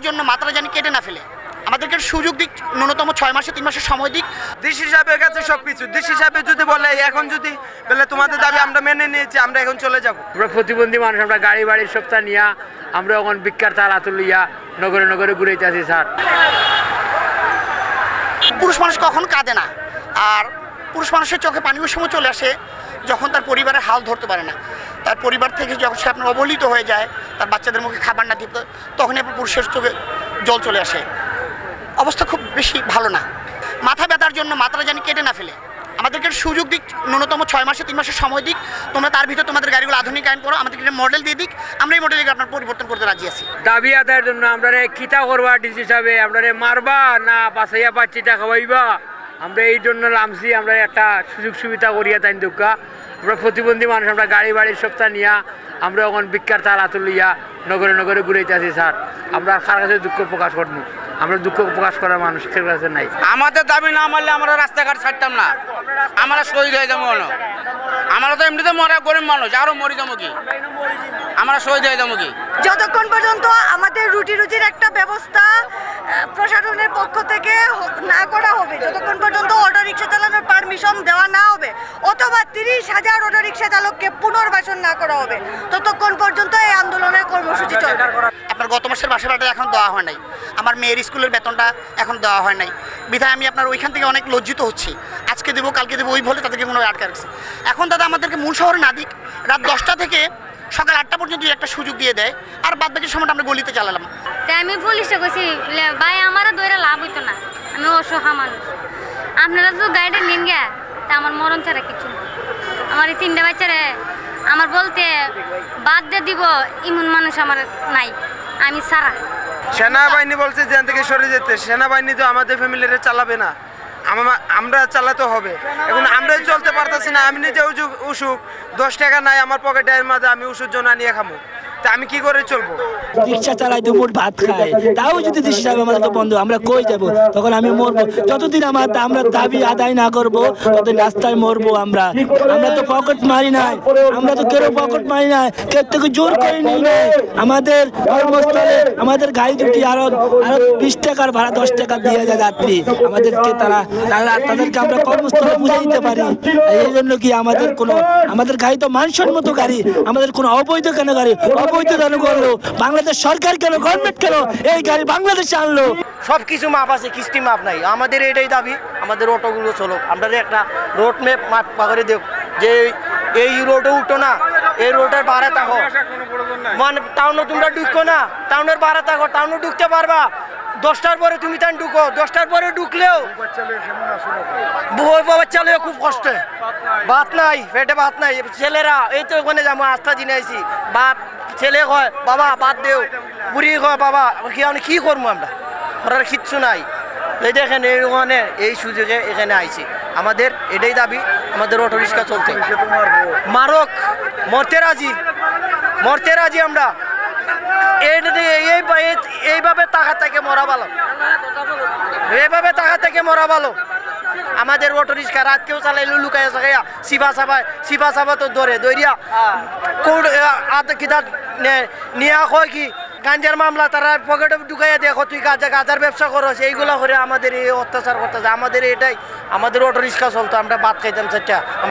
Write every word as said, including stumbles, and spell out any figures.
জন্য মাথাটা যেন কেটে না ফেলে, আমাদেরকে সুযোগ দিক, ন্যূনতম ছয় মাসে, তিন মাসের সময় দিক। ডিসি সাহেবের কাছে সবকিছু, ডিসি সাহেব যদি বলে এখন যদি বলে তোমাদের দাবি আমরা মেনে নিয়েছি, আমরা এখন চলে যাব। আমরা প্রতিবন্ধী মানুষ, আমরা গাড়ি বাড়ি সবটা নিয়া আমরা এখন ভিক্ষার থালা তুলিয়া নগরে নগরে ঘুরাইতেছি স্যার। পুরুষ মানুষ কখনো কাঁদে না, আর পুরুষ মানুষের চোখে পানি ওই সময় চলে আসে যখন তার পরিবারের হাল ধরতে পারে না। তার পরিবার থেকে যখন সে আপনার অবহেলিত হয়ে যায়, তার বাচ্চাদের মুখে খাবার না দিতে, তখনই আপনার পুরুষের চোখে জল চলে আসে। অবস্থা খুব বেশি ভালো না। মাথা ব্যথার জন্য মাথাটা যেন কেটে না ফেলে, আমাদেরকে সুযোগ দিক, ন্যূনতম ছয় মাসে, তিন মাসের সময় দিক। তোমরা তার ভিতরে তোমাদের গাড়িগুলো আধুনিকায়ন করো, আমাদেরকে একটা মডেল দিয়ে দিক, আমরা এই মডেলে আপনার পরিবর্তন করতে রাজি আছি। দাবি আদায়ের জন্য আমরারে কিতা করবা ডিসি সাহেবে? আমরারে মারবা না বাঁচাইয়া বাচ্চিটা খাওয়াইবা? আমরা এই জন্য লামছি, আমরা একটা সুযোগ সুবিধা করিয়া তাই দোকা। আমরা প্রতিবন্ধী মানুষ, আমরা গাড়ি বাড়ি সবটা নিয়া আমরা এখন ভিক্ষার থালা তুলিয়া নগরে নগরে ঘুরাইতেছি স্যার। আমরা আর কার কাছে দুঃখ প্রকাশ করবো? আমরা দুঃখ প্রকাশ করার মানুষ কেউ কাছে নাই। আমাদের দাবি না মানলে আমরা রাস্তাঘাট ছাড়তাম না, আমরা শহীদ হয়ে যাবো। আমরা তো এমনিতে মরা গরিব মানুষ, আরো মরি যাবো কি? আমরা শহীদ হয়ে যাবো কি? যতক্ষণ পর্যন্ত আমাদের রুটি রুজির একটা ব্যবস্থা আহ, প্রশাসনের পক্ষ থেকে হ- না করা হবে, যতক্ষণ পর্যন্ত অটো রিক্সা চালানোর পারমিশন দেওয়া না হবে অথবা তিরিশ হাজার অটো রিক্সা চালককে পুনর্বাসন না করা হবে, ততক্ষণ পর্যন্ত এই আন্দোলনের কর্মসূচি চলবে। আপনার গত মাসের বাসা ভাড়াটা এখন দেওয়া হয় নাই, আমার মেয়ের স্কুলের বেতনটা এখন দেওয়া হয় নাই, বিধায় আমি আপনার ওইখান থেকে অনেক লজ্জিত হচ্ছি। আজকে দেবো, কালকে দেবো, ওই বলে তাদেরকে মনে হয় আটকে রাখছে। এখন দাদা আমাদেরকে মূল শহরে না দিক, রাত দশটা থেকে সকাল আটটা পর্যন্ত একটা সুযোগ দিয়ে দেয়, আর বাদ বাকি সময়টা আমরা গলিতে চালালাম। তাই আমি পুলিশে কইছি, "লে ভাই, আমারে ধরে লাভ হইতো না, আমি অসহায় মানুষ, আপনারা তো গাড়িটা নিন গা, তা আমার মরণ ছাড়া কিছু না।" আমার এই তিনটা বাচ্চারে আমার বলতে বাদ দিয়ে দিব, এমন মানুষ আমার নাই, আমি সারা। সেনাবাহিনী বলছে যেখান থেকে সরে যেতে, সেনাবাহিনী তো আমাদের ফ্যামিলিরে চালাবে না, আমা- আমরা চালাতে হবে। এখন আমরাই চলতে পারতেছি না, আমি নিজে উজু- অসুখ, দশ টাকা নাই আমার পকেটে, এর মাঝে আমি ওষুধ জন্য আনিয়ে খামু, তা আমি কি করে চলবো? রিক্সা চালাই, দুমুঠ ভাত খাই, তাও যদি ডিসি সাহেব আমাদেরকে বন্ধ, আমরা কই যাব? তখন আমি মরবো। যতদিন আমার আমরা দাবি আদায় না করব, ততদিন রাস্তায় মরবো আমরা। আমরা তো পকেট মারি নাই, আমরা তো কেউ পকেট মারি নাই, কেউ থেকে জোর করে নিই নাই। আমাদের কর্মস্থলে আমাদের গাড়ি দুটি আরো আরো বিশ টাকার ভাড়া, দশ টাকা দিয়ে যায় যাত্রী। আমাদেরকে তারা তারা তাদেরকে আমরা কর্মস্থলে পৌঁছে দিতে পারি। এই জন্য কি আমাদের কোনো আমাদের গাড়ি তো মানুষের মতো গাড়ি, আমাদের কোনো অবৈধ কেন গাড়ি? অবৈধ কেন করলো? বাংলাদেশ সরকার কেন, গভর্নমেন্ট কেন এই গাড়ি বাংলাদেশে আনলো? সব কিছু মাপ আছে, কিস্তি মাপ নাই। আমাদের এটাই দাবি, আমাদের অটোগুলো চলো, আমরা একটা রোড ম্যাপ মাপ করে দেব যে এই, এই রোডে উঠো না, এই রোডের বারে থাকো, মানে টাউনে তোমরা ঢুকো না, টাউনের বারে থাকো, টাউনে ঢুকতে পারবা। দশটার পরে তুমি তাই ঢুকো, দশটার পরে ঢুকলেও বউ বাবার চালে খুব কষ্ট। ভাত নাই, পেটে ভাত নাই। ছেলেরা এই তো ওখানে যাবো, আস্থা দিনে আইছি। বাপ, ছেলে কয়, "বাবা, ভাত দেও।" বুড়ি কয়, "বাবা, কি, আমি কি করবো আমরা? করার কিচ্ছু নাই।" এই দেখেন, এই ওখানে এই সুযোগে এখানে আইছি। আমাদের এটাই দাবি, আমাদের অটো রিক্সা চলতে। মারক, মরতে রাজি, মরতে রাজি আমরা। এই, এই, এই, এইভাবে টাকা থেকে মরা ভালো, এইভাবে টাকা থেকে মরা ভালো। আমাদের অটো রিক্সা রাত কেউ চালাইলে লুকাইয়া চাকাইয়া সিপা চাপায়, সিপা চাপা তো ধরে, ধরিয়া কোর্ট, আ, আত কিতা নে-, নিয়া কয় কি, গাঞ্জার মামলা তারা পকেটে ঢুকাইয়া দেখো, তুই গাঁজা, গাঁজার ব্যবসা করস, এইগুলা করে আমাদের এই অত্যাচার করতেছে। আমাদের এটাই, আমাদের অটো রিক্সা চলতো, আমরা ভাত খাইতাম চারটা।